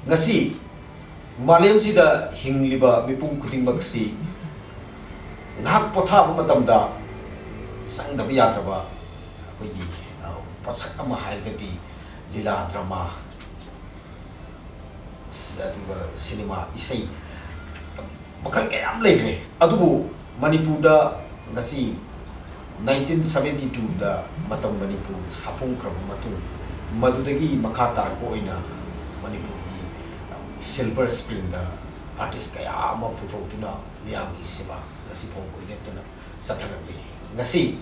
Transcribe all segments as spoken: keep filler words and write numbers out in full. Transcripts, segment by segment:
ꯉꯁꯤ ꯃꯥꯂꯦꯝꯁꯤꯗ ꯍꯤꯡꯂꯤꯕ ꯃꯤꯄꯨꯝ ꯈꯨꯗꯤꯡꯃꯛꯁꯤ ꯉꯥꯏꯍꯥꯛ ꯄꯣꯊꯥꯕ ꯃꯇꯝꯗ ꯆꯪꯗꯕ ꯌꯥꯗ꯭ꯔꯕ ꯑꯩꯈꯣꯏꯒꯤ, ꯑ, ꯄꯣꯠꯁꯛ ꯑꯃ ꯍꯥꯏꯔꯒꯗꯤ ꯂꯤꯂꯥ ꯗ꯭ꯔꯃꯥ, ꯑꯗꯨꯒ ꯁꯤꯅꯦꯃꯥ, ꯏꯁꯩ ꯃꯈꯜ ꯀꯌꯥ ꯑꯃ ꯂꯩꯈ꯭ꯔꯦ꯫ ꯑꯗꯨꯕꯨ ꯃꯅꯤꯄꯨꯔꯗ ꯉꯁꯤ nineteen seventy twoꯗ ꯃꯇꯝ ꯃꯅꯤꯄꯨꯔ ꯁꯥꯐꯣꯡꯈ꯭ꯔꯕ ꯃꯇꯨꯡ, ꯃꯗꯨꯗꯒꯤ ꯃꯈꯥ ꯇꯥꯔꯛꯄ ꯑꯣꯏꯅ ꯃꯅꯤꯄꯨꯔꯒꯤ silver screenꯗ artist ꯀꯌꯥ ꯑꯃ ꯄꯨꯊꯣꯛꯇꯨꯅ ꯃꯤꯌꯥꯝꯒꯤ ꯁꯦꯕꯥ ꯉꯁꯤ ꯐꯥꯎꯕ ꯂꯦꯞꯇꯅ ꯆꯠꯊꯔꯛꯂꯤ꯫ ꯉꯁꯤ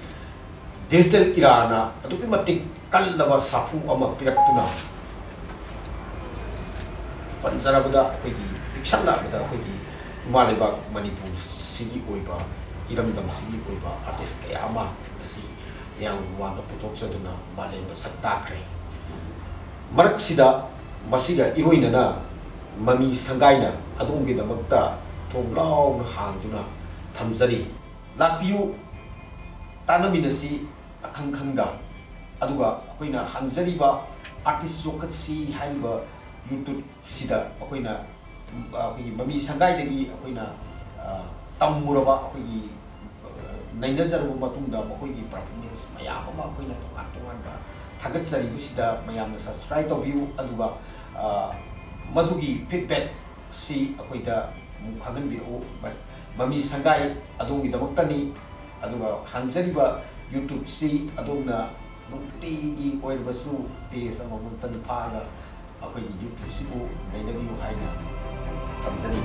digital eraꯅ ꯑꯗꯨꯛꯀꯤ ꯃꯇꯤꯛ ꯀꯜꯂꯕ ꯁꯥꯐꯨ ꯑꯃ ꯄꯤꯔꯛꯇꯨꯅ, ꯄꯟꯖꯔꯕꯗ ꯑꯩꯈꯣꯏꯒꯤ ꯄꯤꯛꯁꯜꯂꯛꯂꯕꯗ ꯑꯩꯈꯣꯏꯒꯤ ꯏꯃꯥ ꯂꯩꯕꯥꯛ ꯃꯅꯤꯄꯨꯔꯁꯤꯒꯤ ꯑꯣꯏꯕ, ꯏꯔꯝꯗꯝꯁꯤꯒꯤ ꯑꯣꯏꯕ artist ꯀꯌꯥ ꯑꯃ ꯉꯁꯤ ꯃꯤꯌꯥꯝꯒꯤ ꯃꯃꯥꯡꯗ ꯄꯨꯊꯣꯛꯆꯗꯨꯅ ꯃꯥꯂꯦꯝꯗ ꯁꯛ ꯇꯥꯛꯈ꯭ꯔꯦ꯫ ꯃꯔꯛꯁꯤꯗ ꯃꯁꯤꯒ ꯏꯔꯣꯏꯅꯅ ꯃꯃꯤ ꯁꯪꯒꯥꯏꯅ ꯑꯗꯣꯝꯒꯤꯗꯃꯛꯇ ꯊꯣꯡ ꯂꯥꯎꯅ ꯍꯥꯡꯗꯨꯅ ꯊꯝꯖꯔꯤ꯫ ꯂꯥꯛꯄꯤꯌꯨ, ꯇꯥꯟꯅꯃꯤꯟꯅꯁꯤ ꯑꯈꯪ ꯈꯪꯗ꯫ ꯑꯗꯨꯒ ꯑꯩꯈꯣꯏꯅ ꯍꯥꯡꯖꯔꯤꯕ ꯑꯥꯔꯇꯤꯁ ꯌꯣꯛꯈꯠꯁꯤ ꯍꯥꯏꯔꯤꯕ YouTubeꯁꯤꯗ ꯑꯩꯈꯣꯏꯅ, ꯎꯝ, ꯑꯩꯈꯣꯏꯒꯤ ꯃꯃꯤ ꯁꯪꯒꯥꯏꯗꯒꯤ ꯑꯩꯈꯣꯏꯅ, ꯑ, ꯇꯝꯃꯨꯔꯕ, ꯑꯩꯈꯣꯏꯒꯤ, ꯑ, ꯅꯩꯅꯖꯔꯕ ꯃꯇꯨꯡꯗ ꯃꯈꯣꯏꯒꯤ performance ꯃꯌꯥꯝ ꯑꯃ ꯑꯩꯈꯣꯏꯅ ꯇꯣꯉꯥꯟ ꯇꯣꯉꯥꯟꯕ ꯊꯥꯒꯠꯆꯔꯤꯕꯁꯤꯗ ꯃꯌꯥꯝꯅ subscribe ꯇꯧꯕꯤꯌꯨ꯫ ꯑꯗꯨꯒ, ꯑ, ꯃꯗꯨꯒꯤ feedbackꯁꯤ ꯑꯩꯈꯣꯏꯗ ꯑꯃꯨꯛ ꯈꯪꯍꯟꯕꯤꯔꯛꯎ꯫ ꯃ-, ꯃꯃꯤ ꯁꯪꯒꯥꯏ ꯑꯗꯣꯝꯒꯤꯗꯃꯛꯇꯅꯤ꯫ ꯑꯗꯨꯒ ꯍꯥꯡꯖꯔꯤꯕ YouTubeꯁꯤ ꯑꯗꯣꯝꯅ ꯅꯨꯡꯇꯤꯒꯤ ꯑꯣꯏꯔꯕꯁꯨ page ꯑꯃꯃꯝꯇꯪ ꯐꯥꯛꯑꯒ ꯑꯩꯈꯣꯏꯒꯤ YouTubeꯁꯤꯕꯨ ꯅꯩꯅꯕꯤꯌꯨ ꯍꯥꯏꯅ ꯊꯝꯖꯔꯤ꯫